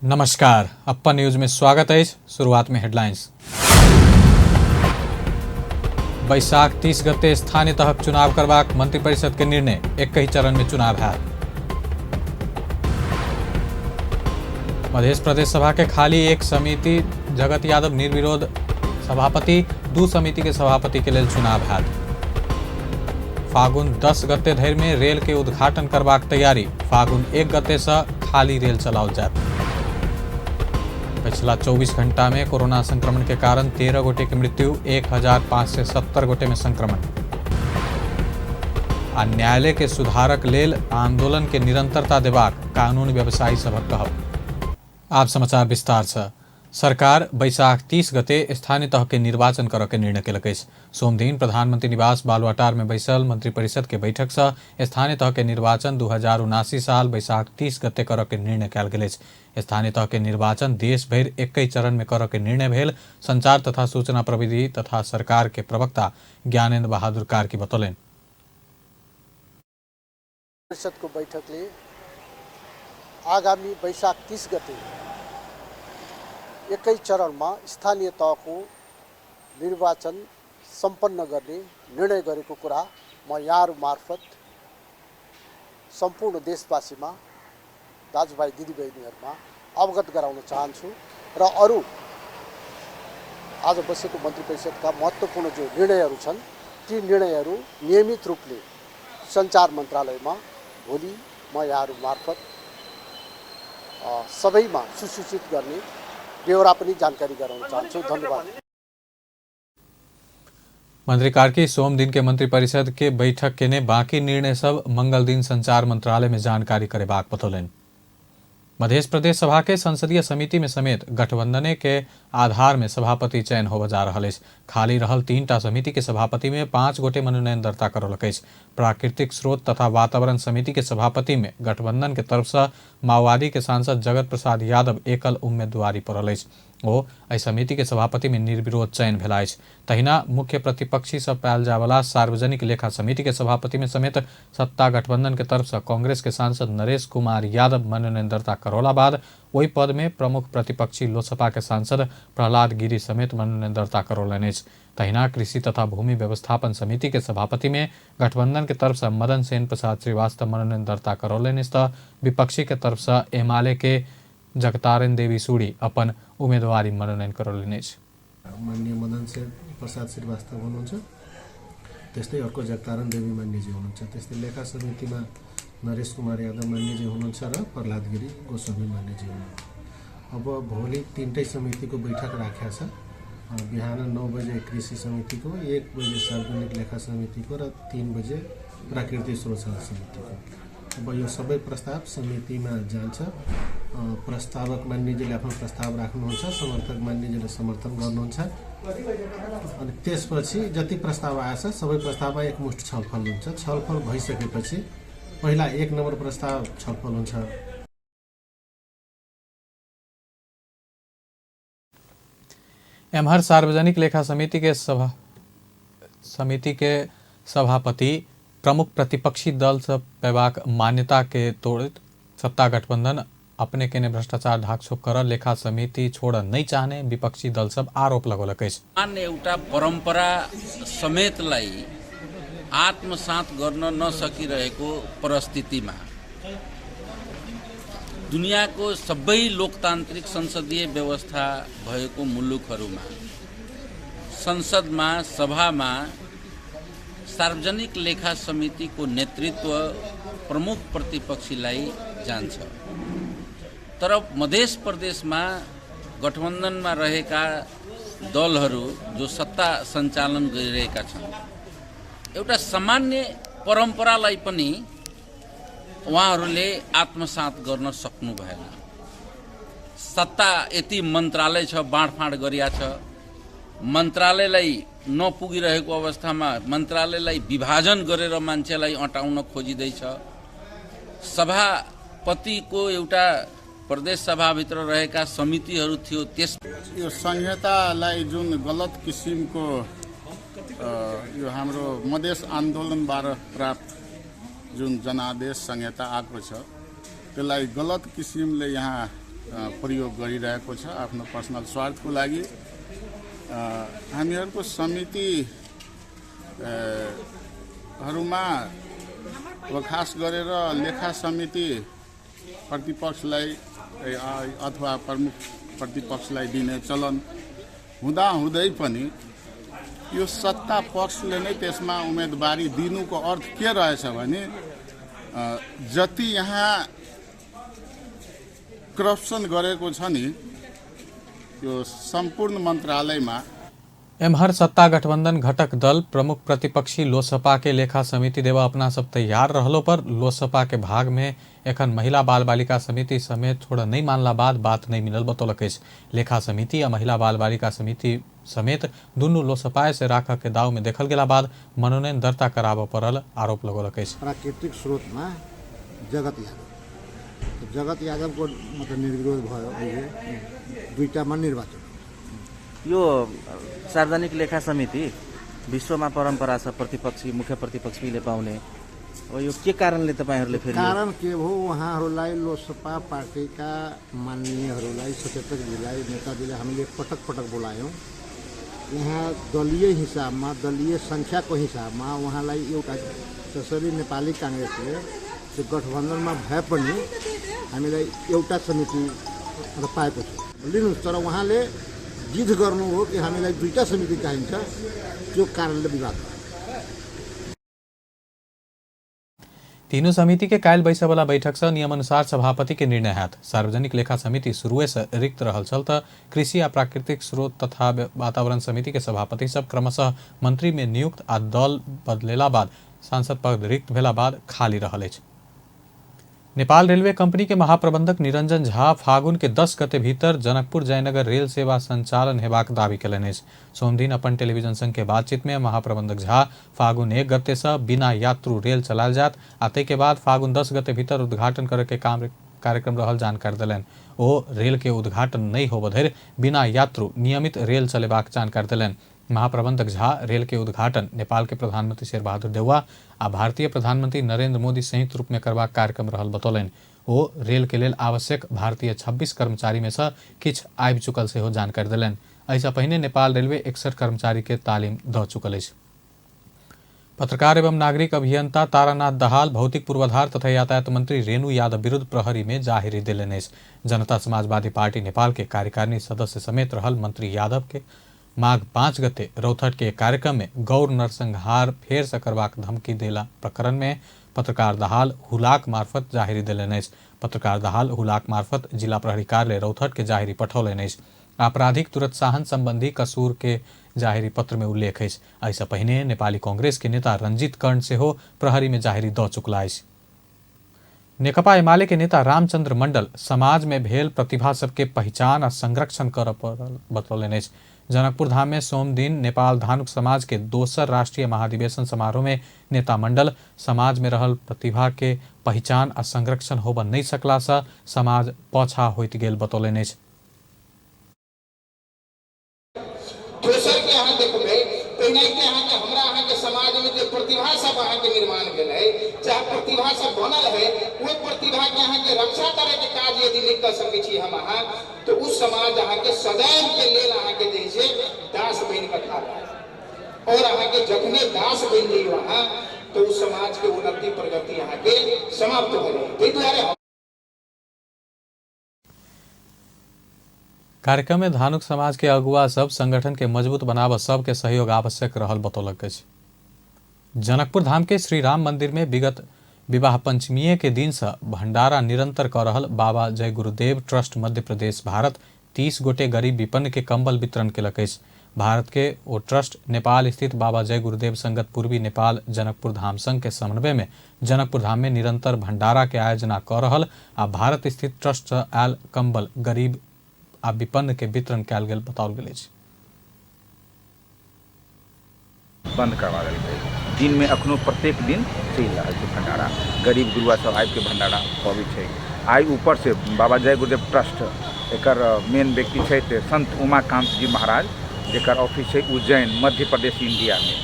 नमस्कार, अप्पन न्यूज में स्वागत है। शुरुआत में हेडलाइंस। बैसाख 30 गते स्थानीय तहक चुनाव करबाक मंत्रिपरिषद के निर्णय, एक ही चरण में चुनाव है। मध्य प्रदेश सभा के खाली एक समिति जगत यादव निर्विरोध सभापति, दू समिति के सभापति के लेल चुनाव है। फागुन 10 गते धरि में रेल के उद्घाटन करबाक तैयारी, फागुन 1 गते से खाली रेल चलाओल जायत। पिछला 24 घंटा में कोरोना संक्रमण के कारण 13 गोटे के मृत्यु, 1570 गोटे में संक्रमण। आ न्यायालय के सुधारक लेल आंदोलन के निरंतरता देबाक कानून व्यवसायी सभक कहब। आप समाचार विस्तार से। सरकार बैसाख 30 गते स्थानीय तह के निर्वाचन करऽ के निर्णय केलक अछि। सोमदिन प्रधानमंत्री निवास बालुवाटार में बैसल मंत्रिपरिषद के बैठक से स्थानीय तह के निर्वाचन 2079 साल बैसाख 30 गते करऽ के निर्णय कयल गेल अछि। स्थानीय तह के निर्वाचन देश भरि एकहि चरण में करऽ के निर्णय भेल संचार तथा सूचना प्रविधि तथा सरकार के प्रवक्ता ज्ञानेन्द्र बहादुर कार्की बतौलनि। परिषदको बैठकले आगामी वैशाख 30 गते एकै चरणमा स्थानीय तहको निर्वाचन सम्पन्न गर्ने निर्णय गरेको कुरा म यहाँहरू मार्फत सम्पूर्ण देशवासीमा, दाजुभाइ दिदीबहिनीहरूमा अवगत गराउन चाहन्छु र अरू आज बसेको मन्त्री परिषदका महत्त्वपूर्ण जो निर्णयहरू छन् ती निर्णयहरू नियमित रूपले सञ्चार मन्त्रालयमा भोलि म यहाँहरू मार्फत सबैमा सुसूचित गर्ने बेहोरा पनि जानकारी गराउन चाहन्छु। धन्यवाद। मंत्री कार्की सोम दिन के मंत्रिपरिषद के बैठक के ने बाकी निर्णय सब मंगल दिन संचार मंत्रालय में जानकारी करेबाक बतौलनि। मध्य प्रदेश सभा के संसदीय समिति में समेत गठबंधने के आधार में सभापति चयन होबय जा रहल अछि। खाली रहल 3टा समिति के सभापति में 5 गोटे मनोनयन दर्ता करौलक अछि। प्राकृतिक स्रोत तथा वातावरण समिति के सभापति में गठबंधन के तरफ से माओवादी के सांसद जगत प्रसाद यादव एकल उम्मीदवारी पड़ल अछि। ओ एहि समिति के सभापति में निर्विरोध चयन भेल अछि। तहिना मुख्य प्रतिपक्षी सब पायल जायवला सार्वजनिक लेखा समिति के सभापति में समेत सत्ता गठबंधन के तरफ से कांग्रेस के सांसद नरेश कुमार यादव मनोनयन दर्ता करौला बाद ओहि पद में प्रमुख प्रतिपक्षी लोकसभा के सांसद प्रहलाद गिरी समेत मनोनयन दर्ता करौलनि अछि। तहिना कृषि तथा भूमि व्यवस्थापन समिति के सभापति में गठबंधन के तरफ से मदन सेन प्रसाद श्रीवास्तव मनोनयन दर्ता करौलनि अछि तऽ विपक्षी के तरफ से एमाले के जगतारण देवी सूरी अपन उम्मीदवारी मनोनयन करौलनि अछि। माननीय मदन सेन प्रसाद श्रीवास्तव हुनुहुन्छ, त्यस्तै अर्को जगतारण देवी मान्यजी हुनुहुन्छ, त्यस्तै लेखा समितिमा नरेश कुमार यादव मान्यजी हुनुहुन्छ र प्रहलाद गिरी गोस्वामी मान्यजी हुनुहुन्छ। अब भोलि 3टै समितिको बैठक राखेको छ। बिहान 9 बजे कृषि समितिको, 1 बजे सार्वजनिक लेखा समितिको र 3 बजे प्राकृतिक स्रोत समितिको। अब यो सबै प्रस्ताव समितिमा जान्छ। प्रस्तावक मान्यजीले आफ्नो प्रस्ताव राख्नुहुन्छ, समर्थक मान्यजीले समर्थन गर्नुहुन्छ अनि त्यसपछि जति प्रस्ताव आएछ सबै प्रस्तावमा एकमुष्ट छलफल हुन्छ। छलफल भइसकेपछि पहिला 1 नम्बर प्रस्ताव छलफल हुन्छ। एम्हर सार्वजनिक लेखा समिति के सभापति प्रमुख प्रतिपक्षी दल से पेबाक मान्यता के तोड़ित सत्ता गठबंधन अपने के ने भ्रष्टाचार ढाकछोप कर लेखा समिति छोड़ नहीं चाहने विपक्षी दल सब आरोप लगौलक अछि। मान्य एउटा परम्परा समेतलाई आत्मसात गर्न नसकिरहेको परिस्थितिमा दुनियाको सबै लोकतान्त्रिक संसदीय व्यवस्था भएको मुलुकहरूमा संसदमा सभामा सार्वजनिक लेखा समितिको नेतृत्व प्रमुख प्रतिपक्षीलाई जान्छ। तर मध्य प्रदेशमा गठबन्धनमा रहेका दलहरू जो सत्ता सञ्चालन गरिरहेका छन् एउटा सामान्य परम्परालाई पनि उहाँहरूले आत्मसात गर्न सक्नु भएन। सत्ता यति मन्त्रालय छ, बाँडफाँड गरिया छ, मन्त्रालयलाई नपुगिरहेको अवस्थामा मन्त्रालयलाई विभाजन गरेर मान्छेलाई अटाउन खोजिँदैछ। सभापतिको एउटा प्रदेश सभाभित्र रहेका समितिहरू थियो, त्यस यो संहितालाई जुन गलत किसिमको यो हाम्रो मधेस आन्दोलनबाट प्राप्त जुन जनादेश संहिता आएको छ त्यसलाई गलत किसिमले यहाँ प्रयोग गरिरहेको छ आफ्नो पर्सनल स्वार्थको लागि। हामीहरूको समिति हरूमा अब खास गरेर लेखा समिति प्रतिपक्षलाई अथवा प्रमुख प्रतिपक्षलाई दिने चलन हुँदाहुँदै पनि यो सत्ता पक्षले नै त्यसमा उम्मेदवारी दिनुको अर्थ के रहेछ भने जति यहाँ करप्सन गरेको छ नि यो सम्पूर्ण मन्त्रालयमा। एम्हर सत्ता गठबंधन घटक दल प्रमुख प्रतिपक्षी लोसपा के लेखा समिति देवा अपना सब तैयार रहलो पर लोसपा के भाग में एखन महिला बाल बालिका समिति समेत छोड़ नहीं मानला बाद बात नहीं मिलल बतौलक अछि। लेखा समिति आ महिला बाल बालिका समिति समेत दुनू लोसपा से राख के दाव में देखल गेला बाद मनोनयन दर्ता कराबऽ पड़ल आरोप लगौलक अछि। प्राकृतिक स्रोतमा जगत यादव, जगत यादवको मतलब निर्विरोध भयो, अहिले दुईटामा निर्वाचन। यो सार्वजनिक लेखा समिति विश्वमा परम्परा छ प्रतिपक्षी मुख्य प्रतिपक्षीले पाउने, अब यो के कारणले तपाईहरुले फेरि? कारण के हो, उहाँहरूलाई लोसपा पार्टीका मान्यहरूलाई सचेतकजीलाई नेताजीलाई हामीले पटक पटक बोलायौँ। यहाँ दलीय हिसाबमा दलीय सङ्ख्याको हिसाबमा उहाँलाई एउटा जसरी नेपाली काङ्ग्रेसले त्यो गठबन्धनमा भए पनि हामीलाई एउटा समिति पाएको छ लिनुहोस्, तर उहाँले जिद्द गर्नु हो कि हामीलाई दुईटा समिति चाहिन्छ, त्यो कारणले विवाद भयो। तीनों समिति के काल्हि बैसय वाला बैठक से नियमानुसार सभापति के निर्णय हैत। सार्वजनिक लेखा समिति शुरुए से रिक्त रहल छल त कृषि आ प्राकृतिक स्रोत तथा वातावरण समिति के सभापति सब क्रमशः मंत्री में नियुक्त आ दल बदलेला बाद सांसद पद रिक्त भेला बाद खाली रहल अछि। नेपाल रेलवे कंपनी के महाप्रबंधक निरंजन झा फागुन के 10 गते भीतर जनकपुर जयनगर रेल सेवा संचालन हेबाक दावी केलनि अछि। सोमदिन अपन टेलीविजन संग के बातचीत में महाप्रबंधक झा फागुन 1 गते से बिना यात्रु रेल चलायल जात आ ताहि के बाद फागुन 10 गते भीतर उद्घाटन करे के कार्यक्रम रहल जानकारी देलनि। ओ रेल के उद्घाटन नहि होबय धरि बिना यात्रु नियमित रेल चलेबाक जानकारी देलनि। महाप्रबंधक झा रेल के उद्घाटन नेपाल के प्रधानमंत्री शेरबहादुर देउवा आ भारतीय प्रधानमंत्री नरेंद्र मोदी संयुक्त रूप में करबाक कार्यक्रम रहल बतौलनि। ओ रेल के लेल आवश्यक भारतीय 26 कर्मचारी में से किछु आबि चुकल सेहो जानकारी देलनि। एहिसँ पहिने नेपाल रेलवे 61 कर्मचारी के तालीम दऽ चुकल अछि। पत्रकार एवं नागरिक अभियंता तारानाथ दाहाल भौतिक पूर्वाधार तथा यातायात मंत्री रेणु यादव विरुद्ध प्रहरी में जाहिरी देलनि अछि। जनता समाजवादी पार्टी नेपाल के कार्यकारिणी सदस्य समेत रहल मंत्री यादव के माघ 5 गते रौथट के कार्यक्रम में गौर नरसंहार फेर से करबाक धमकी देला प्रकरण में पत्रकार दाहाल हुलाक मार्फत जाहिरी देलनि अछि। पत्रकार दाहाल हुलाक मार्फत जिला प्रहरी कार्यालय रौथट के जाहिरी पठौलनि अछि। आपराधिक दुरुत्साहन संबंधी कसूर के जाहिरी पत्र में उल्लेख अछि। एहिसँ पहिने नेपाली कांग्रेस के नेता रंजीत कर्ण सेहो प्रहरी में जाहिरी दऽ चुकला अछि। नेकपा एमाले के नेता रामचंद्र मंडल समाज में भेल प्रतिभा सबके पहिचान आ संरक्षण करऽ पड़ल बतौलनि अछि। जनकपुर धाम में सोमदिन नेपाल धानुक समाज के दोसर राष्ट्रीय महाधिवेशन समारोह में नेता मंडल समाज में रहल प्रतिभा के पहिचान आ संरक्षण होबऽ नहि सकला से समाज पाछा होइत गेल बतौलनि अछि। दोसर के अहाँ देखबै तेनाहिते अहाँके हमरा अहाँके समाज में जे प्रतिभा सब अहाँके निर्माण भेल है, चाहे प्रतिभा सब बनल है, ओहि प्रतिभा के अहाँके रक्षा करे के काज यदि नहि कऽ सकै छी हम अहाँ, तो उ समाज अहाँके सदैव के लेल अहाँके जे छै दास बनि कऽ खा रहत। और अहाँके जखने दास बनि जइयौ अहाँ तो उ समाज के उन्नति प्रगति अहाँके समाप्त भऽ जायत। ताहि दुआरे कार्यक्रम में धानुक समाज के अगुआ सब संगठन के मजबूत बनाबऽ सबके सहयोग आवश्यक रहल बतौलक अछि। जनकपुर धाम के श्री राम मंदिर में विगत विवाह पंचमीये के दिन से भंडारा निरंतर कऽ रहल बाबा जय गुरुदेव ट्रस्ट मध्य प्रदेश भारत 30 गोटे गरीब विपन्न के कंबल वितरण केलक अछि। भारत के ओ ट्रस्ट नेपाल स्थित बाबा जय गुरुदेव संगत पूर्वी नेपाल जनकपुर धाम संघ के समन्वय में जनकपुर धाम में निरंतर भंडारा के आयोजना कऽ रहल आ भारत स्थित ट्रस्ट से आयल कंबल गरीब आ विपन्न के वितरण कयल गेल बताओल गेल अछि। बंद करवा देलकै। दिन में अखनो प्रत्येक दिन चलि रहल छै भंडारा, गरीब गुरुआ सब आबि के भंडारा पबै छै। आइ ऊपर से बाबा जय गुरुदेव ट्रस्ट एकर मेन व्यक्ति छथि संत उमाकांत जी महाराज, जेकर ऑफिस छै उज्जैन मध्य प्रदेश इंडिया में,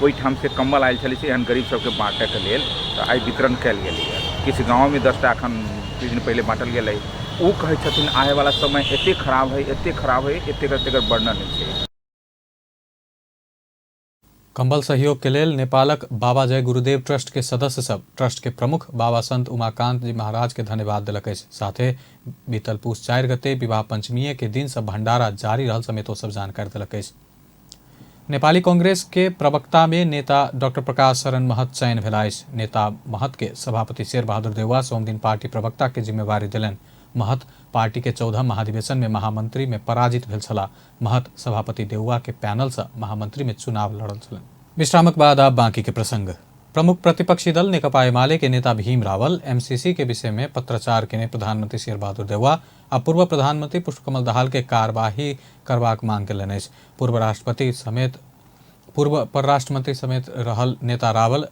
ओहिठाम से कम्बल आयल छलै से एहन गरीब सबके बाँटैके लेल, तऽ आइ वितरण कयल गेलैए। किछु गाँवमे 10टा एखन किछु दिन पहिले बाँटल गेलै, ओ कहै छथिन आबैवला समय एतेक खराब हइ, एतेक खराब हइ, एतेक एतेक वर्णन होइ छै। कंबल सहयोग के लेल नेपालक बाबा जय गुरुदेव ट्रस्ट के सदस्य सब ट्रस्ट के प्रमुख बाबा संत उमाकांत जी महाराज के धन्यवाद दिलक अछि। साथे बीतल पूस 4 गते विवाह पंचमीये के दिन सब भंडारा जारी रहल समेत ओ सब जानकारी दिलक अछि। नेपाली कांग्रेस के प्रवक्ता में नेता डॉक्टर प्रकाश शरण महत चयन भेला अछि। नेता महत के सभापति शेर बहादुर देउवा सोमदिन पार्टी प्रवक्ता के जिम्मेवारी देलनि। महत पार्टी के 14 महाधिवेशन में महामंत्री में पराजित भेल छलाह। महत सभापति देउवा के पैनल से महामंत्री में चुनाव लड़ल छलनि। विश्रामक बाद आब बाकी के प्रसंग। प्रमुख प्रतिपक्षी दल नेकपा एमाले के नेता भीम रावल एमसीसी के विषय में पत्राचार केने प्रधानमंत्री शेरबहादुर देउवा आ पूर्व प्रधानमंत्री पुष्पकमल दाहाल के कार्यवाही करबाक मांग केलनि अछि। पूर्व राष्ट्रपति समेत पूर्व परराष्ट्र मंत्री समेत रहल नेता रावल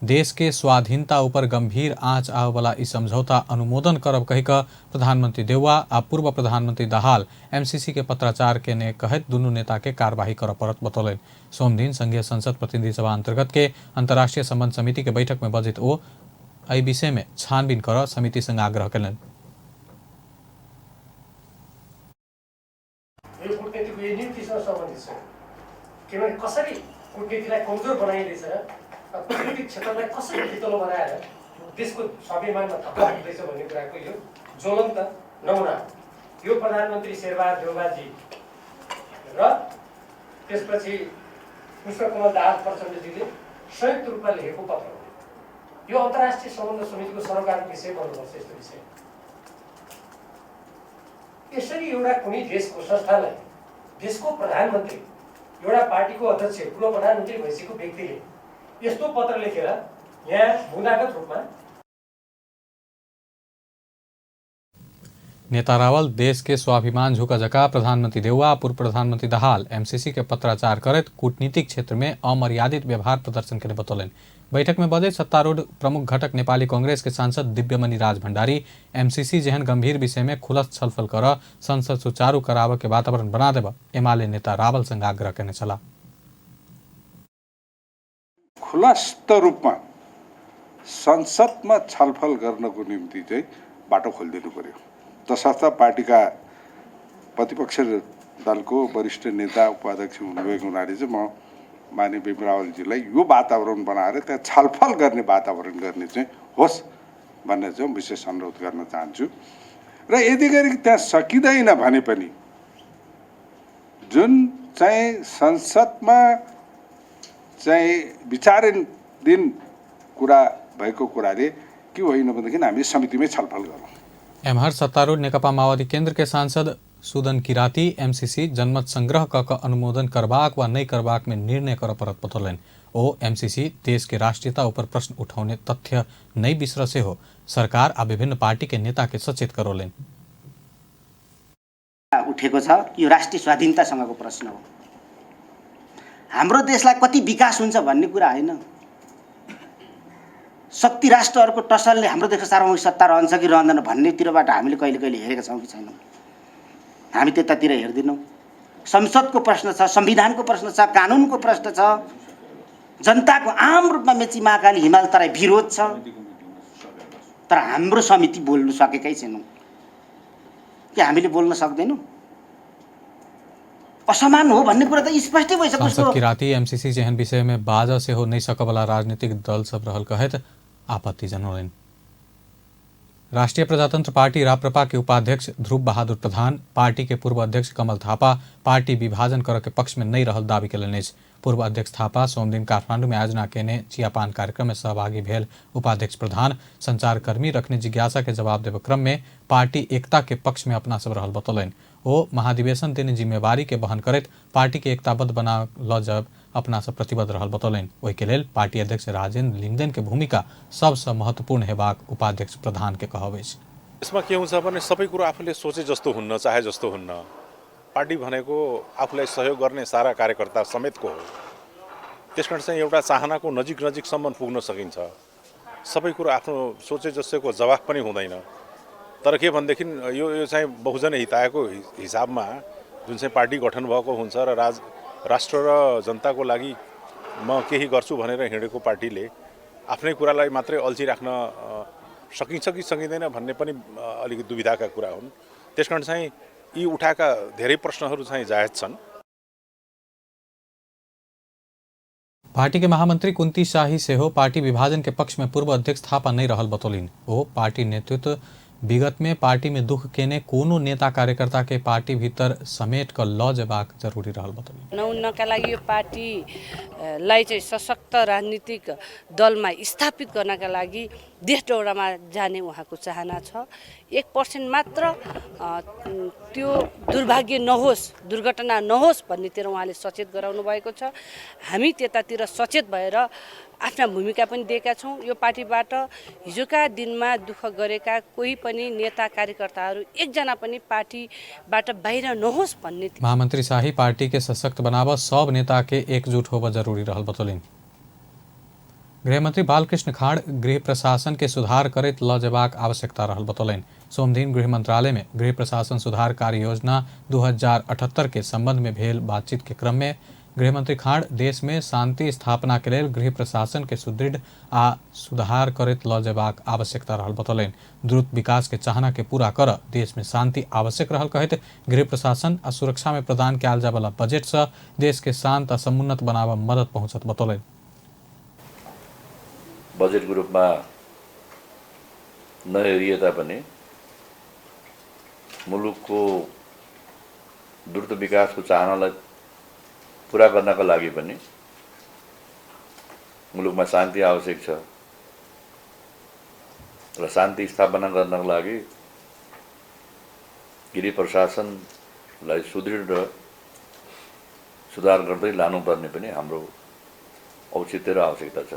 देश के स्वाधीनता ऊपर गंभीर आंच आबयवला ई समझौता अनुमोदन करब कहि कऽ प्रधानमंत्री देउवा आ पूर्व प्रधानमंत्री दाहाल एमसीसी के पत्राचार केने कहैत दुनू नेता के कार्यवाही करय पड़त बतौलनि। सोमदिन संघीय संसद प्रतिनिधि सभा अंतर्गत के अंतर्राष्ट्रीय संबंध समिति के बैठक में बजैत ओ एहि विषय में छानबीन करऽ समिति संग आग्रह केलनि। यो कूटनीतिको यो नीतिसँग सम्बन्धित छ, किनभने कसरी कूटनीतिलाई कमजोर बनाइँदैछ र कूटनीतिक क्षेत्रलाई कसरी फितलो बनाएर देशको स्वाभिमानमा थप्पा हान्दैछ भन्ने कुराको यो ज्वलन्त नमुना हो। यो प्रधानमन्त्री शेरबहादुर देउवाजी र त्यसपछि पुष्पकमल दाहाल प्रचण्डजीले संयुक्त रूपमा लेखेको पत्र हो। यो अन्तर्राष्ट्रिय सम्बन्ध समितिको सरोकारको विषय बन्नुपर्छ यस्तो विषय। यसरी एउटा कुनै देशको संस्थालाई देशको प्रधानमन्त्री, एउटा पार्टीको अध्यक्ष, पूर्व प्रधानमन्त्री भइसकेको व्यक्तिले यस्तो पत्र लेखेर यहाँ बुँदागत रूपमा नेता रावल देश के स्वाभिमान झुका जका प्रधानमंत्री देउवा पूर्व प्रधानमंत्री दाहाल एमसीसी के पत्राचार करैत कूटनीतिक क्षेत्र में अमर्यादित व्यवहार प्रदर्शन के बतौलनि। बैठक में बजैत सत्तारूढ़ प्रमुख घटक नेपाली कांग्रेस के सांसद दिव्यमणि राज भंडारी एमसीसी जेहन गंभीर विषय में खुलस्त छलफल कर संसद सुचारू कराबऽ के वातावरण बना देब एमाले नेता रावल संग आग्रह केने छलाह। खुलस्त रूपमा संसदमा छलफल गर्नको निम्ति चाहिँ बाटो खोलिदिनु पर्यो। तसर्थ पार्टीका प्रतिपक्ष दलको वरिष्ठ नेता उपाध्यक्ष हुनुभएको हुनाले चाहिँ म माननीय भीम रावलजीलाई यो वातावरण बनाएर त्यहाँ छलफल गर्ने वातावरण गर्ने चाहिँ होस् भन्ने चाहिँ विशेष अनुरोध गर्न चाहन्छु। र यदि गरी त्यहाँ सकिँदैन भने पनि जुन चाहिँ संसदमा चाहिँ विचाराधीन कुरा भएको कुराले के होइन भनेदेखि हामी समितिमै छलफल गरौँ। एम्हर सत्तारूढ़ नेकपा माओवादी केंद्र के सांसद सुदन किराती एमसीसी जनमत संग्रह क अनुमोदन करबाक वा नहि करबाक में निर्णय करऽ पड़त बतौलनि। ओ एमसीसी देश के राष्ट्रीयता ऊपर प्रश्न उठौने तथ्य नहि बिसरऽ सेहो सरकार आ विभिन्न पार्टी के नेता के सचेत करौलनि। उठेको छ यो राष्ट्रिय स्वाधीनतासँगको प्रश्न हो। हाम्रो देशलाई कति विकास हुन्छ भन्ने कुरा होइन। शक्ति राष्ट्रहरूको टसलले हाम्रो देशको सार्वभौमिक सत्ता रहन्छ कि रहँदैन भन्नेतिरबाट हामीले कहिले कहिले हेरेका छौँ कि छैनौँ, हामी त्यतातिर हेर्दैनौँ। संसदको प्रश्न छ, संविधानको प्रश्न छ, कानुनको प्रश्न छ, जनताको आम रूपमा मेची महाकाली हिमाल तराई विरोध छ, तर हाम्रो समिति बोल्नु सकेकै छैनौँ। के हामीले बोल्न सक्दैनौँ? असमान हो भन्ने कुरा त स्पष्टै भइसक्यो। सांसद किराती एमसीसी जेहन विषय में बाजऽ सेहो नहि सकऽवला राजनीतिक दल सब रहल कहैत आपत्ति जनौलनि। राष्ट्रिय प्रजातंत्र पार्टी राप्रपा के उपाध्यक्ष ध्रुव बहादुर प्रधान पार्टी के पूर्व अध्यक्ष कमल थापा पार्टी विभाजन करऽ के पक्ष में नहि रहल दावी केलनि अछि। पूर्व अध्यक्ष थापा सोमदिन काठमांडू में आयोजना केने चियापान कार्यक्रम में सहभागी भेल उपाध्यक्ष प्रधान संचारकर्मी रखने जिज्ञासा के जवाब देब क्रम में पार्टी एकता के पक्ष में अपना सब रहल बतौलनि। ओ महाधिवेशन देने जिम्मेवारी के वहन करैत पार्टी के एकताबद्ध बना ल जब अपना सब प्रतिबद्ध रहल बतौलनि। ओहि के लेल पार्टी अध्यक्ष राजेन्द्र लिंगदेन के भूमिका सबसँ महत्वपूर्ण हेबाक उपाध्यक्ष प्रधान के कहब अछि। यसमा के हुन्छ भने सबै कुरो आफूले सोचे जस्तो हुन्न, चाहे जस्तो हुन्न। पार्टी भनेको आफूलाई सहयोग गर्ने सारा कार्यकर्ता समेतको हो। त्यसकारण चाहिँ एउटा चाहनाको नजिक नजिकसम्म पुग्न सकिन्छ। सबै कुरो आफ्नो सोचे जस्तोको जवाफ पनि हुँदैन। तर के भनेदेखि यो चाहिँ बहुजन हितायको हिसाबमा जुन चाहिँ पार्टी गठन भएको हुन्छ र राष्ट्र र जनताको लागि म केही गर्छु भनेर हिँडेको पार्टीले आफ्नै कुरालाई मात्रै अल्छी राख्न सकिन्छ कि सकिँदैन भन्ने पनि अलिकति दुविधाका कुरा हुन्। त्यसकारण चाहिँ यी उठाएका धेरै प्रश्नहरू चाहिँ जायज छन्। पार्टी के महामंत्री कुंती शाही सेहो पार्टी विभाजन के पक्ष में पूर्व अध्यक्ष थापा नहीं रहल बतौलिन। ओ पार्टी नेतृत्व विगत में पार्टी में दुख केने कोनो नेता कार्यकर्ता के पार्टी भीतर समेट कर ल जेबाक जरूरी रहल बतौलिन। बनाउनका लागि यो पार्टीलाई चाहिँ सशक्त राजनीतिक दलमा स्थापित गर्नका लागि देश दौरामा जाने उहाँको चाहना छ। 1% मात्र त्यो दुर्भाग्य नहोस्, दुर्घटना नहोस् भन्नेतिर उहाँले सचेत गराउनु भएको छ। हामी त्यतातिर सचेत भएर आफ्ना भूमिका पनि दिएका छौँ। यो पार्टीबाट हिजोका दिनमा दुःख गरेका कोही पनि नेता कार्यकर्ताहरू एकजना पनि पार्टीबाट बाहिर नहोस् भन्ने। महामंत्री शाही पार्टी के सशक्त बनाव सब नेता के एकजुट होब जरूरी रहल बतौलिन। गृहमंत्री बालकृष्ण खाड़ गृह प्रशासन के सुधार करैत ल जेबाक आवश्यकता रहल बतौलनि। सोमदिन गृह मंत्रालय में गृह प्रशासन सुधार कार्य योजना 2078 के संबंध में भेल बातचीत के क्रम में गृहमंत्री खाड़ देश में शांति स्थापना के लेल गृह प्रशासन के सुदृढ़ आ सुधार करैत ल जेबाक आवश्यकता रहल बतौलनि। द्रुत विकास के चाहना के पूरा कर देश में शांति आवश्यक रहल कहैत गृह प्रशासन आ सुरक्षा में प्रदान कयल जाय वाला बजट से देश के शांत आ समुन्नत बनाबऽ मदद पहुँचत बतौलनि। बजेटको रूपमा नहेरिए तापनि मुलुकको द्रुत विकासको चाहनालाई पूरा गर्नका लागि पनि मुलुकमा शान्ति आवश्यक छ र शान्ति स्थापना गर्नका लागि गृह प्रशासनलाई सुदृढ र सुधार गर्दै लानुपर्ने पनि हाम्रो औचित्य र आवश्यकता छ।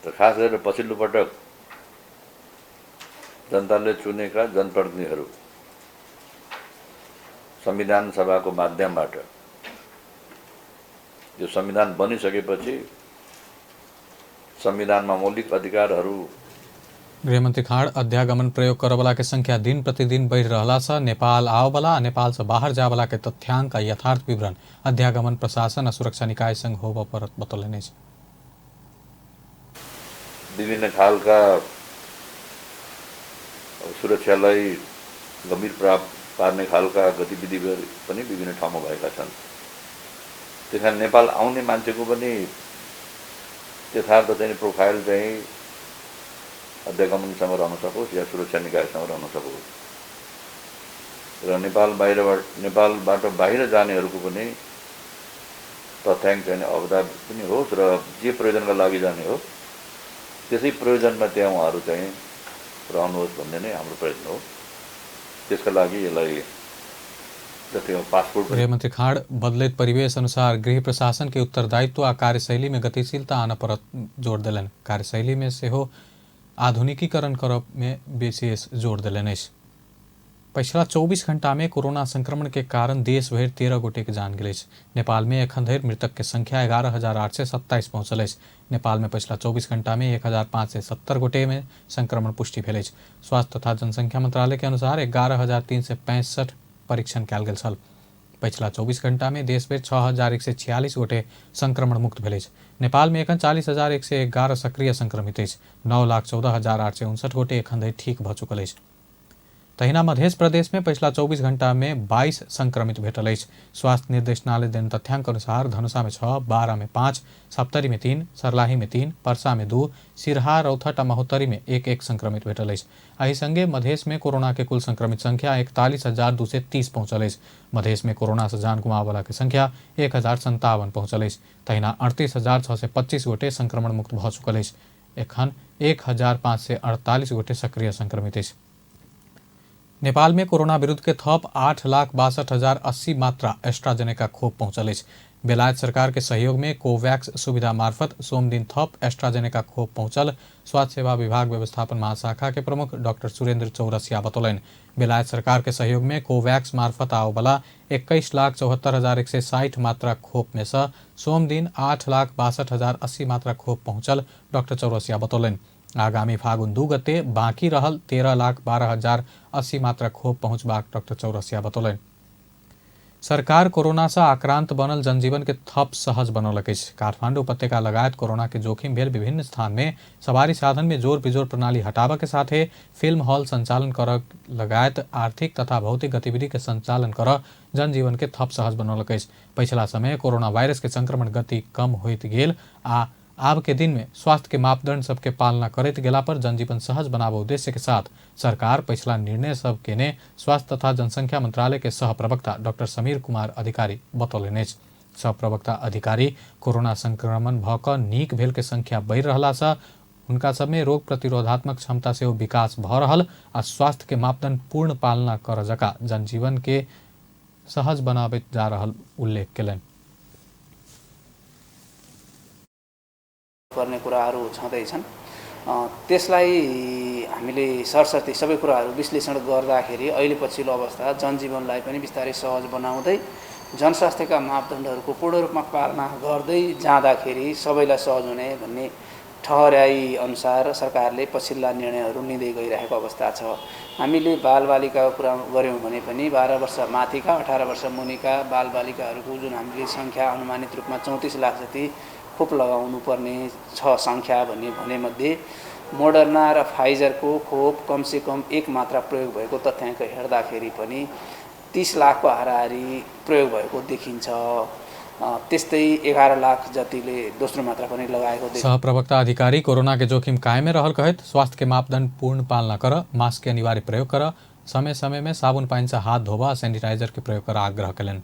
र खास गरेर पछिल्लो पटक जनताले चुनेका जनप्रतिनिधिहरू संविधान सभाको माध्यमबाट यो संविधान बनिसकेपछि संविधानमा मौलिक अधिकारहरू। गृहमंत्री खाड़ अध्यागमन प्रयोग करवला के संख्या दिन प्रतिदिन बढ़ि रहला से नेपाल आवला आ नेपाल से बाहर जावला के तथ्यांक आ यथार्थ विवरण अध्यागमन प्रशासन आ सुरक्षा निकाय संग होबऽ पड़त बतौलनि अछि। विभिन्न खालका सुरक्षालाई गम्भीर पार्ने खालका गतिविधिहरू पनि विभिन्न ठाउँमा भएका छन्। त्यस कारण नेपाल आउने मान्छेको पनि यथार्थ चाहिँ प्रोफाइल चाहिँ अध्यागमनसँग रहन सकोस् या सुरक्षा निकायसँग रहन सकोस् र नेपालबाट बाहिर जानेहरूको पनि तथ्याङ्क चाहिँ अवधा पनि होस् र जे प्रयोजनका लागि जाने हो त्यसै प्रयोजनमा त्यहाँ उहाँहरू चाहिँ रहनुहोस् भन्ने नै हाम्रो प्रयत्न हो। त्यसका लागि यसलाई जस्तै पासपोर्ट। गृहमंत्री खाड़ बदलैत परिवेश अनुसार गृह प्रशासन के उत्तरदायित्व आ कार्यशैली में गतिशीलता आनऽ पड़त जोर देलनि। कार्यशैली में सेहो आधुनिकीकरण करब में विशेष जोर देलनि अछि। पछिला 24 घंटा में कोरोना संक्रमण के कारण देश भरि 13 गोटे के जान गेल अछि। नेपाल में एखन धरि मृतक के संख्या 11,827 पहुँचल अछि। नेपाल में पछिला 24 घंटा में 1,570 गोटे में संक्रमण पुष्टि भेल अछि। स्वास्थ्य तथा जनसंख्या मंत्रालय के अनुसार 11,365 परीक्षण कयल गेल छल। पछिला 24 घंटा में देश भरि 6,146 गोटे संक्रमण मुक्त भेल अछि। नेपाल में एखन 40,111 सक्रिय संक्रमित अछि। 9,14,859 गोटे एखन धरि ठीक भऽ चुकल अछि। तहिना मध्य प्रदेश में पछिला 24 घंटा में 22 संक्रमित भेटल अछि। स्वास्थ्य निर्देशनालय देन तथ्यांक अनुसार धनुषा में 6, 12 में 5, सप्तरी में 3, सर्लाही में 3, परसा में 2, सिरहा, रौथट आ महोत्तरी में 1-1 संक्रमित भेटल अछि। एहि संगे मधेश में कोरोना के कुल संक्रमित संख्या 41,230 पहुँचल अछि। मधेश में कोरोना से जान गुमावला के संख्या 1,057 पहुँचल अछि। तहिना 38,625 गोटे संक्रमण मुक्त भऽ चुकल अछि। एखन 1,548 गोटे सक्रिय संक्रमित अछि। नेपाल में कोरोना विरुद्ध के थप 8,62,080 मात्रा एस्ट्राजेनेका खोप पहुंचल अछि। बेलायत सरकार के सहयोग में कोवैक्स सुविधा मार्फत सोमदिन थप एस्ट्राजेनेका खोप पहुंचल स्वास्थ्य सेवा विभाग व्यवस्थापन महाशाखा के प्रमुख डॉक्टर सुरेंद्र चौरसिया बतौलनि। बेलायत सरकार के सहयोग में कोवैक्स मार्फत आवला 21,74,160 मात्रा खोप में से सोमदिन 8,62,080 मात्रा खोप पहुंचल डॉक्टर चौरसिया बतौलनि। आगामी फागुन 2 गते बाँकी रहल 13,12,080 मात्रा खोप पहुँचबाक डॉक्टर चौरसिया बतौलनि। सरकार कोरोना से आक्रांत बनल जनजीवन के थप सहज बनौलक अछि। काठमांडू उपत्यका लगायत कोरोना के जोखिम भेल विभिन्न स्थान में सवारी साधन में जोर बिजोर प्रणाली हटाबऽ के साथे फिल्म हॉल संचालन कर लगायत आर्थिक तथा भौतिक गतिविधि के संचालन कर जनजीवन के थप सहज बनौलक अछि। पछिला समय कोरोना वायरस के संक्रमण गति कम होइत गेल आ आब के दिन में स्वास्थ्य के मापदंड सबके पालना करैत गेला पर जनजीवन सहज बनाबऽ उद्देश्य के साथ सरकार पछिला निर्णय सब केने स्वास्थ्य तथा जनसंख्या मंत्रालय के सह प्रवक्ता डॉक्टर समीर कुमार अधिकारी बतौलनि अछि। सह प्रवक्ता अधिकारी कोरोना संक्रमण भऽ कऽ नीक भेल के संख्या बढ़ि रहला सँ हुनका सबमे रोग प्रतिरोधात्मक क्षमता सेहो विकास भऽ रहल आ स्वास्थ्य के मापदंड पूर्ण पालना करऽ जकाँ जनजीवन के सहज बनाबैत जा रहल उल्लेख केलनि। पर्ने कुराहरू छँदैछन्, त्यसलाई हामीले सरसर्ती सबै कुराहरू विश्लेषण गर्दाखेरि अहिले पछिल्लो अवस्था जनजीवनलाई पनि बिस्तारै सहज बनाउँदै जनस्वास्थ्यका मापदण्डहरूको पूर्ण रूपमा पालना गर्दै जाँदाखेरि सबैलाई सहज हुने भन्ने ठहराइ अनुसार सरकारले पछिल्ला निर्णयहरू लिँदै गइरहेको अवस्था छ। हामीले बालबालिकाको कुरा गऱ्यौँ भने पनि 12 वर्ष माथिका 18 वर्ष मुनिका बालबालिकाहरूको जुन हामीले सङ्ख्या अनुमानित रूपमा 34 लाख जति खोप लगाउनु पर्ने छ सङ्ख्या भन्ने भनेमध्ये मोडर्ना र फाइजरको खोप कमसेकम एक मात्रा प्रयोग भएको तथ्याङ्क हेर्दाखेरि पनि 30 लाखको हाराहारी प्रयोग भएको देखिन्छ। त्यस्तै 11 लाख जतिले दोस्रो मात्रा पनि लगाएको देखिन्छ। सहप्रवक्ता अधिकारी कोरोना के जोखिम कायमे रहल कहैत स्वास्थ्य के मापदंड पूर्ण पालना कर, मास्क के अनिवार्य प्रयोग कर, समय समय में साबुन पानी से हाथ धोबा, सैनिटाइजर के प्रयोग कर आग्रह कयलनि।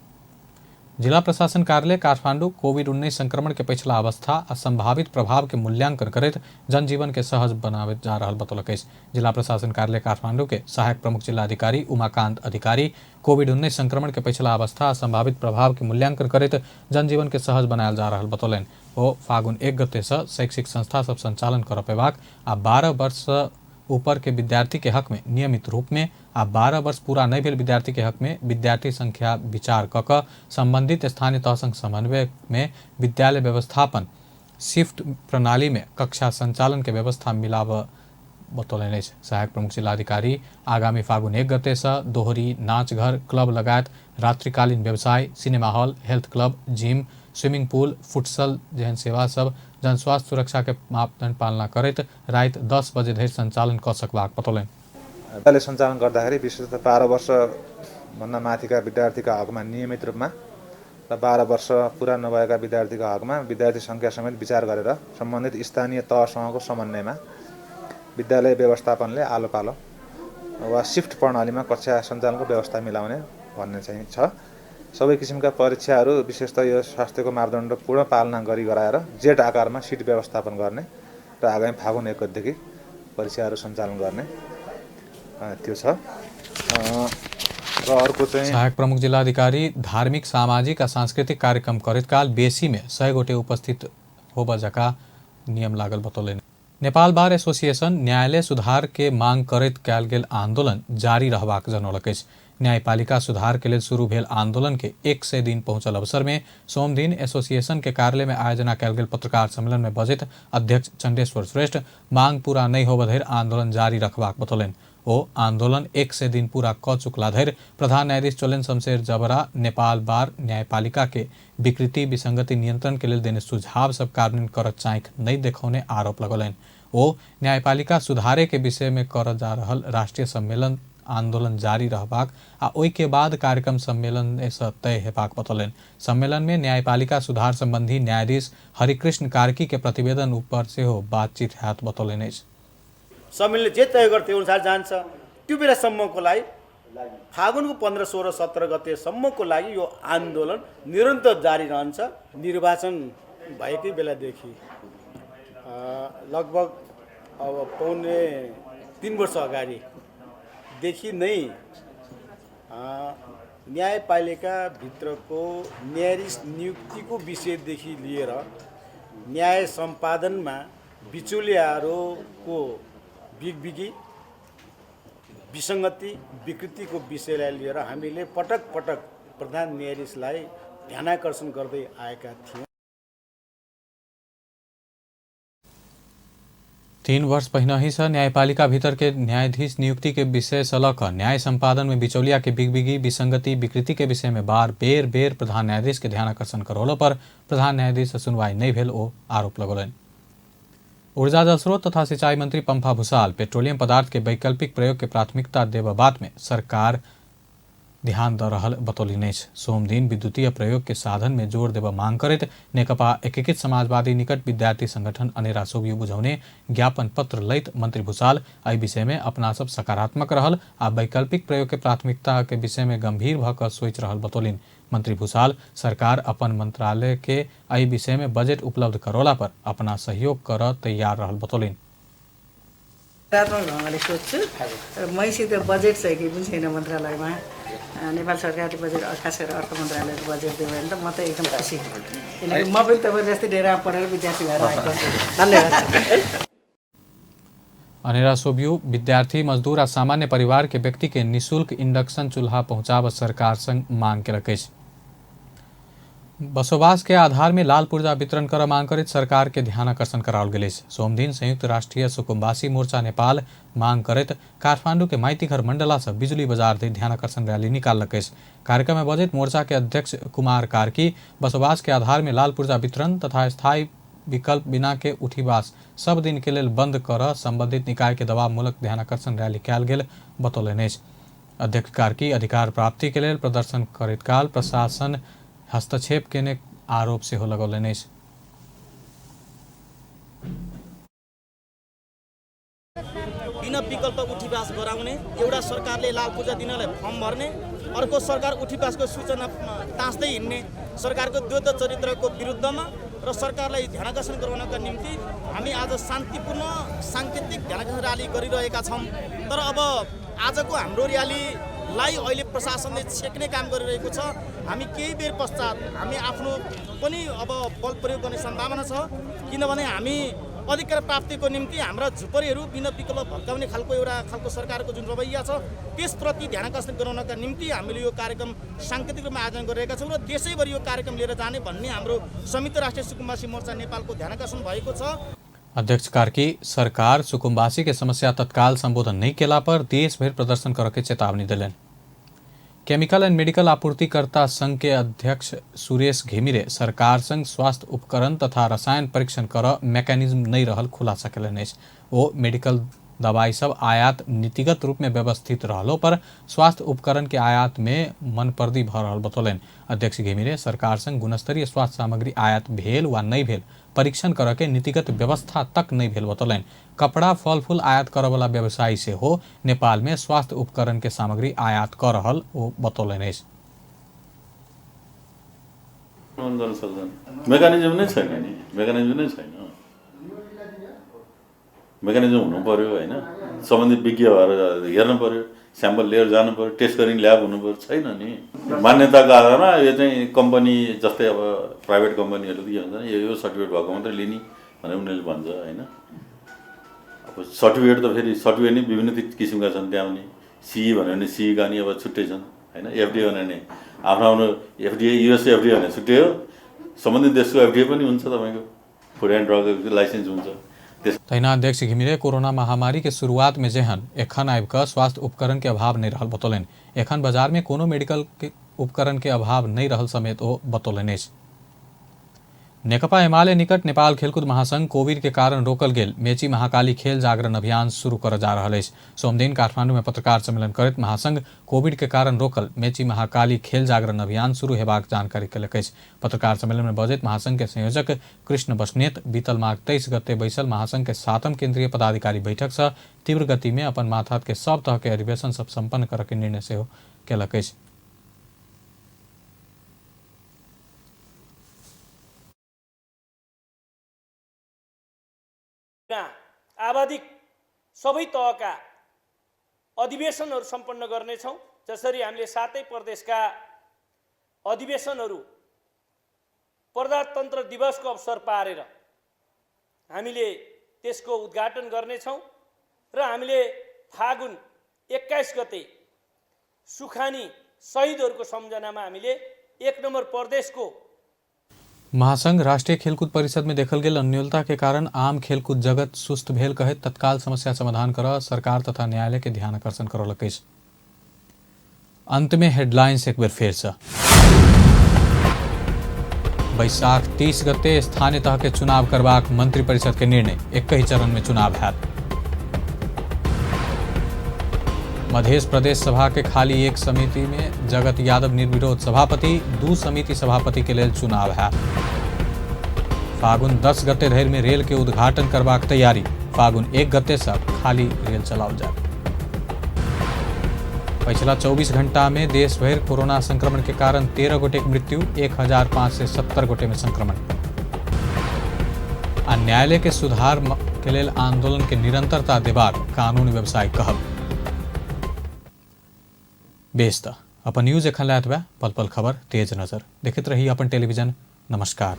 जिला प्रशासन कार्यालय काठमांडू कोविड-19 संक्रमण के पछिला अवस्था आ संभावित प्रभाव के मूल्यांकन करैत जनजीवन के सहज बनाबैत जा रहल बतौलक अछि। जिला प्रशासन कार्यालय काठमांडू के सहायक प्रमुख जिलाधिकारी उमाकांत अधिकारी कोविड-19 संक्रमण के पछिला अवस्था आ संभावित प्रभाव के मूल्यांकन करैत जनजीवन के सहज बनायल जा रहल बतौलनि। ओ फागुन 1 गते से शैक्षिक संस्था सब संचालन कर पेबाक आ 12 वर्ष ऊपर के विद्यार्थी के हक में नियमित रूप में आ 12 वर्ष पूरा नहीं भेल विद्यार्थी के हक में विद्यार्थी संख्या विचार क कऽ संबंधित स्थानीय तह समन्वय में विद्यालय व्यवस्थापन शिफ्ट प्रणाली में कक्षा संचालन के व्यवस्था मिलाब बतौलनि अछि। सहायक प्रमुख जिलाधिकारी आगामी फागुन 1 गते से दोहरी, नाचघर, क्लब लगायत रात्रिकालीन व्यवसाय, cinema hall, health club, gym, swimming pool, futsal जेहन सेवा सब जनस्वास्थ्य सुरक्षा के मापदंड पालना करैत राति 10 बजे धरि संचालन कऽ सकबाक बतौलनि। विद्यालय सञ्चालन गर्दाखेरि विशेषतः 12 वर्षभन्दा माथिका विद्यार्थीका हकमा नियमित रूपमा र 12 वर्ष पुरा नभएका विद्यार्थीका हकमा विद्यार्थी सङ्ख्या समेत विचार गरेर सम्बन्धित स्थानीय तहसँगको समन्वयमा विद्यालय व्यवस्थापनले आलो पालो वा सिफ्ट प्रणालीमा कक्षा सञ्चालनको व्यवस्था मिलाउने भन्ने चाहिँ छ। सबै किसिमका परीक्षाहरू विशेषतः यो स्वास्थ्यको मापदण्ड पूर्ण पालना गरी गराएर जेट आकारमा सिट व्यवस्थापन गर्ने र आगामी फागुन 1 गतेदेखि परीक्षाहरू सञ्चालन गर्ने त्यो छ। र अर्को चाहिँ सहायक प्रमुख जिल्लाधिकारी धार्मिक, सामाजिक आ सांस्कृतिक कार्यक्रम करैत काल बेसी में 100 गोटे उपस्थित होबऽ जकाँ नियम लागल बतौलनि। नेपाल बार एसोसिएशन न्यायालय सुधार के मांग करैत कयल गेल आंदोलन जारी रहबाक जनौलक अछि। न्यायपालिका सुधार के लेल शुरू भेल आंदोलन के 100 दिन पहुंचल अवसर में सोमदिन एसोसिएशन के कार्यालय में आयोजना कयल गेल पत्रकार सम्मेलन में बजैत अध्यक्ष चंडेश्वर श्रेष्ठ मांग पूरा नहीं होबऽ धरि आंदोलन जारी रखबाक बतौलनि। ओ आंदोलन 100 दिन पूरा क चुकला धरि प्रधान न्यायाधीश चोलेन शमशेर जबरा नेपाल बार न्यायपालिका के विकृति विसंगति नियंत्रण के लेल देने सुझाव सब कार्यान्वयन कर चाँख नहीं देखौने आरोप लगौलनि। ओ न्यायपालिका सुधारे के विषय में कर जा रहल राष्ट्रीय सम्मेलन आंदोलन जारी रहबाक आ ओहि के बाद कार्यक्रम सम्मेलन से तय हेबाक बतौलनि। सम्मेलन में न्यायपालिका सुधार संबंधी न्यायाधीश हरिकृष्ण कार्की के प्रतिवेदन ऊपर सेहो बातचीत हैत बतौलनि अछि। सम्मेलनले जे तय गर्छ त्यो अनुसार जान्छ। त्यो बेलासम्मको लागि फागुनको 15, 16, 17 गतेसम्मको लागि यो आन्दोलन निरन्तर जारी रहन्छ। निर्वाचन भएकै बेलादेखि लगभग अब 2.75 वर्ष अगाडिदेखि नै न्यायपालिकाभित्रको न्यायाधीश नियुक्तिको विषयदेखि लिएर न्याय सम्पादनमा बिचौलियाहरूको बिगबिगी, विसङ्गति, विकृतिको विषयलाई लिएर हामीले पटक पटक प्रधान न्यायाधीशलाई ध्यानाकर्षण गर्दै आएका थियौँ। 3 वर्ष पहिनहि से न्यायपालिका भीतर के न्यायाधीश नियुक्ति के विषय से लऽ कऽ न्याय संपादन में बिचौलिया के बिगबिगी, विसंगति, विकृति के विषय में बार बेर बेर प्रधान न्यायाधीश के ध्यान आकर्षण करौलो पर प्रधान न्यायाधीश से सुनवाई नहीं भेल ओ आरोप लगौलनि। ऊर्जा, जलस्रोत तथा सिंचाई मंत्री पंफा भूषाल पेट्रोलियम पदार्थ के वैकल्पिक प्रयोग के प्राथमिकता देबऽ बात में सरकार ध्यान दऽ रहल बतौलनि अछि। सोमदिन विद्युतीय प्रयोग के साधन में जोर देबऽ मांग करैत नेकपा एकीकृत समाजवादी निकट विद्यार्थी संगठन अनेरा सोभियो बुझौने ज्ञापन पत्र लैत मंत्री भूषाल एहि विषय में अपना सब सकारात्मक रहल आ वैकल्पिक प्रयोग के प्राथमिकता के विषय में गंभीर भऽ कऽ सोचि रहल बतौलनि। मंत्री भूषाल सरकार अपन मंत्रालय के एहि विषय में बजट उपलब्ध करौला पर अपना सहयोग करऽ तैयार रहल बतौलनि। सकारात्मक ढङ्गले सोध्छु र मैसित बजेट छ कि पनि छैन मन्त्रालयमा। नेपाल सरकारले बजेट, खास गरेर अर्थ मन्त्रालयले बजेट दियो भने त म त एकदम खुसी, किनकि म पनि तपाईँ जस्तै डेरा पढेर विद्यार्थी भएर आएको। धन्यवाद। अनेरा सोभियो विद्यार्थी, मजदूर आ सामान्य परिवार के व्यक्ति के निःशुल्क इंडक्शन चूल्हा पहुंचाबऽ सरकार संग मांग केलक अछि। बसोबास के आधार में लाल पुर्जा वितरण कर मांग करैत सरकार के ध्यान आकर्षण कराओल गेल अछि। सोमदिन संयुक्त राष्ट्रीय सुकुम्बासी मोर्चा नेपाल मांग करैत काठमांडू के माइतीघर मंडला से बिजुली बाजार धरि ध्यान आकर्षण रैली निकाललक अछि। कार्यक्रम में बजैत मोर्चा के अध्यक्ष कुमार कार्की बसोबास के आधार में लाल पुर्जा वितरण तथा स्थायी विकल्प बिना के उठीवास सब दिन के लेल बंद कर संबंधित निकाय के दबावमूलक ध्यान आकर्षण रैली कयल गेल बतौलनि अछि। अध्यक्ष कार्की अधिकार प्राप्ति के लेल प्रदर्शन करैत काल प्रशासन हस्तक्षेप केने आरोप सेहो लगौलनि अछि। बिना विकल्प उठीवास गराउने, एउटा सरकारले लाल पूर्जा दिनलाई फर्म भर्ने, अर्को सरकार उठीवासको सूचना तास्दै हिँड्ने सरकारको द्वैत चरित्रको विरुद्धमा र सरकारलाई ध्यानाकर्षण गराउनका निम्ति हामी आज शान्तिपूर्ण साङ्केतिक ध्यानाकर्षण र्याली गरिरहेका छौँ। तर अब आजको हाम्रो र्यालीलाई अहिले प्रशासनले छेक्ने काम गरिरहेको छ। हामी केही बेर पश्चात हामी आफ्नो पनि अब बल प्रयोग गर्ने सम्भावना छ, किनभने हामी अधिकार प्राप्तिको निम्ति हाम्रा झुपडीहरू बिना विकल्प भत्काउने खालको एउटा खालको सरकारको जुन रवैया छ त्यसप्रति ध्यानाकर्षण गराउनका निम्ति हामीले यो कार्यक्रम साङ्केतिक रूपमा आयोजन गरिरहेका छौँ र देशैभरि यो कार्यक्रम लिएर जाने भन्ने हाम्रो संयुक्त राष्ट्रिय सुकुम्बासी मोर्चा नेपालको ध्यानाकर्षण भएको छ। अध्यक्ष कार्की सरकार सुकुम्बासी के समस्या तत्काल संबोधन नहीं केला पर देशभरि प्रदर्शन करके चेतावनी दिलनि। केमिकल एंड मेडिकल आपूर्तिकर्ता संघ के अध्यक्ष सुरेश घिमिरे सरकार संग स्वास्थ्य उपकरण तथा रसायन परीक्षण कर मैकेनिज्म नहीं रहल खुलासा केलनि अछि। ओ मेडिकल दवाई सब आयात नीतिगत रूप में व्यवस्थित रहलो पर स्वास्थ्य उपकरण के आयात में मनपर्दी भऽ रहल बतौलनि। अध्यक्ष घिमिरे सरकार संग गुणस्तरीय स्वास्थ्य सामग्री आयात भेल वा नहीं भेल परीक्षण करऽ के नीतिगत व्यवस्था तक नहीं भेल बतौलनि। कपड़ा, फल फूल आयात करऽवला व्यवसायी सेहो नेपाल में स्वास्थ्य उपकरण के सामग्री आयात कऽ रहल ओ बतौलनि अछि। मेकानिजम नै छैन नि, मेकानिजम नै छैन। मेकानिजम हुनु पर्यो हैन, सम्बन्धित विज्ञ भएर हेर्नु पर्यो, स्याम्पल लिएर जानु पर्यो, टेस्ट गर्ने ल्याब हुनु पर्यो, छैन नि। मान्यताको आधारमा यो चाहिँ कम्पनी जस्तै अब प्राइभेट कम्पनीहरूले के भन्छ यो सर्टिफिकेट भएको मात्रै लिने भनेर उनीहरूले भन्छ हैन। अब सर्टिफिकेट त फेरि सर्टिफिकेट नै विभिन्न किसिमका छन्, त्यहाँ पनि सिई भन्यो भने सिईका नि अब छुट्टै छन् हैन, एफडिए भन्यो भने आफ्नो आफ्नो एफडिए, युएस एफडिए भने छुट्टै हो, सम्बन्धित देशको एफडिए पनि हुन्छ, तपाईँको फुड एन्ड ड्रग लाइसेन्स हुन्छ। तहिना अध्यक्ष घिमिरे कोरोना महामारी के शुरुआत में जेहन एखन आबि कऽ स्वास्थ्य उपकरण के अभाव नहीं रहल बतौलनि। एखन बाजार में कोनो मेडिकल के उपकरण के अभाव नहीं रहल समेत ओ बतौलनि अछि। नेकपा एमाले निकट नेपाल खेलकूद महासंघ कोविड के कारण रोकल गेल मेची महाकाली खेल जागरण अभियान शुरू करऽ जा रहल अछि। सोमदिन काठमांडू में पत्रकार सम्मेलन करैत महासंघ कोविड के कारण रोकल मेची महाकाली खेल जागरण अभियान शुरू हेबाक जानकारी केलक अछि। पत्रकार सम्मेलन में बजैत महासंघ के संयोजक कृष्ण बस्नेत बीतल माघ 23 गते बैसल महासंघ के 7म केंद्रीय पदाधिकारी बैठक से तीव्र गति में अपन माथात के सब तरह के अधिवेशन सब संपन्न करऽ के निर्णय सेहो केलक अछि। आबादी सबै तहका अधिवेशनहरू सम्पन्न गर्नेछौँ। जसरी हामीले सातै प्रदेशका अधिवेशनहरू प्रजातन्त्र दिवसको अवसर पारेर हामीले त्यसको उद्घाटन गर्नेछौँ र हामीले फागुन 21 गते सुखानी शहीदहरूको सम्झनामा हामीले 1 नम्बर प्रदेशको महासंघ राष्ट्रीय खेलकूद परिषद में देखल गेल अन्योलता के कारण आम खेलकूद जगत सुस्त भेल कहैत तत्काल समस्या समाधान कर सरकार तथा न्यायालय के ध्यान आकर्षण करौलक अछि। अंत में हेडलाइंस एक बेर फेर से। बैसाख 30 गते स्थानीय तह के चुनाव करबाक मंत्रिपरिषद के निर्णय, एक ही चरण में चुनाव हैत। मध्य प्रदेश सभा के खाली एक समिति में जगत यादव निर्विरोध सभापति, 2 समिति सभापति के लेल चुनाव है। फागुन 10 गते धरि में रेल के उद्घाटन करबाक तैयारी, फागुन 1 गते से खाली रेल चलाओल जाए। पिछला 24 घंटा में देश भर कोरोना संक्रमण के कारण 13 गोटे के मृत्यु, 1570 गोटे में संक्रमण। आ न्यायालय के सुधार के लेल आंदोलन के निरंतरता देबाक कानून व्यवसाय कहब। बेस त अपन न्यूज एखन लए पल पल खबर तेज नजर देखैत रही अपन टेलीविजन। नमस्कार।